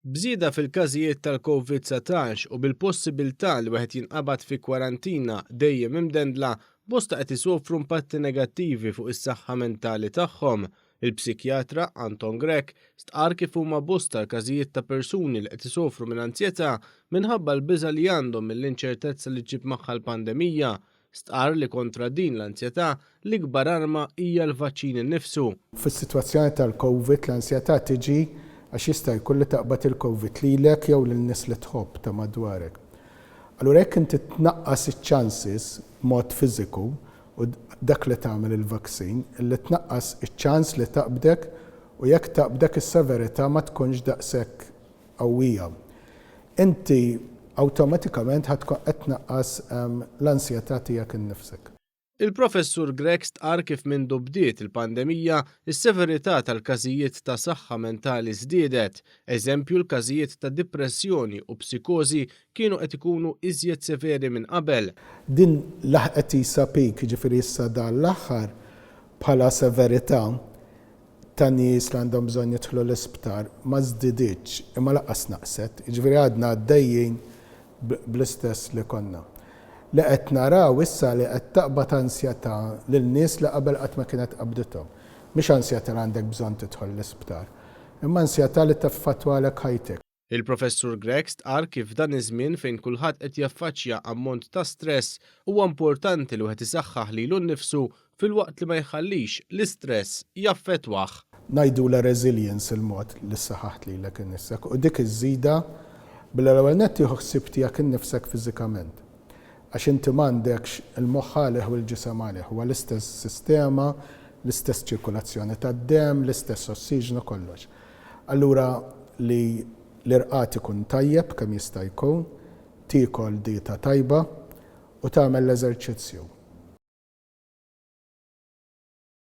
B'żieda fil-każijiet tal-Covid 19 u bil-possibiltà li wieħed jinqabad fi kwarantina dejjem imdendla, bosta qed isofru impatti negattivi fuq is-saħħa mentali tagħhom. Il-psikjatra Anton Grech stqarr kif huma bosta l-każijiet ta' persuni li qed isofru minn anzjetà minħabba l-biża' li għandhom mill-inċertezza li ġġib magħha l-pandemija. Stqarr li kontra din l-anzjetà, l-ikbar arma hija l-vaċċin innifsu. Fis-sitwazzjoni tal-Covid l-ansjetà tiġi għax jista' jkun li taqbad il-Covid lilek jew lil nies li tħobb ta' madwarek. Allura jekk inti tnaqqas iċ-chances b'mod fiżiku u dak li tagħmel il-vaccine, illi tnaqqas iċ-ċans li taqbdek u jekk taqbdek is-severità ma tkunx daqshekk qawwija. Inti awtomatikament ħa tkun qed tnaqqas l-ansjetà tiegħek innifsek. Il-Professur Grech stqarr kif mindu bdiet il-pandemija, is-severità tal-każijiet ta' saħħa mentali żdiedet. Eżempju l-każijiet ta' dipressjoni u psikożi kienu qed ikunu iżjed severi minn qabel. Din laħqet qisha peak, jiġifieri issa dan l-aħħar bħala severità, ta' nies li għandhom bżonn jidħlu l-isptar ma żdiditx imma lanqas naqset, jiġifieri għadna għaddejjin bl-istess li konna. Li qed naraw issa li qed taqbad ansjetà lil nies li qabel qatt ma kienet qabdithom. Mhix ansjetà li għandek bżonn tidħol l-isptar, imma ansjetà li taffattwalek ħajtek. Il-Professur Grech stqarr kif f'dan iż-żmien fejn kulħadd qed jaffaċċja ammont ta' stress, huwa importanti li wieħed isaħħaħ lilu nnifsu filwaqt li ma jħallix l-istress jaffettwah. Ngħidulha resilience il-mod li ssaħħaħt lilek innifsek u dik iżżidha billi l-ewwel nett tieħu ħsieb tiegħek innifsek fiżikament. Għax inti m'għandekx il-moħħ għalih u l-ġisem għalih, huwa l-istess sistema, l-istess ċirkulazzjoni tad-demm, l-istess ossiġnu kollox. Allura li l-irqad ikun tajjeb kemm jista' jkun, tiekol dieta tajba u tagħmel l-eżerċizzju.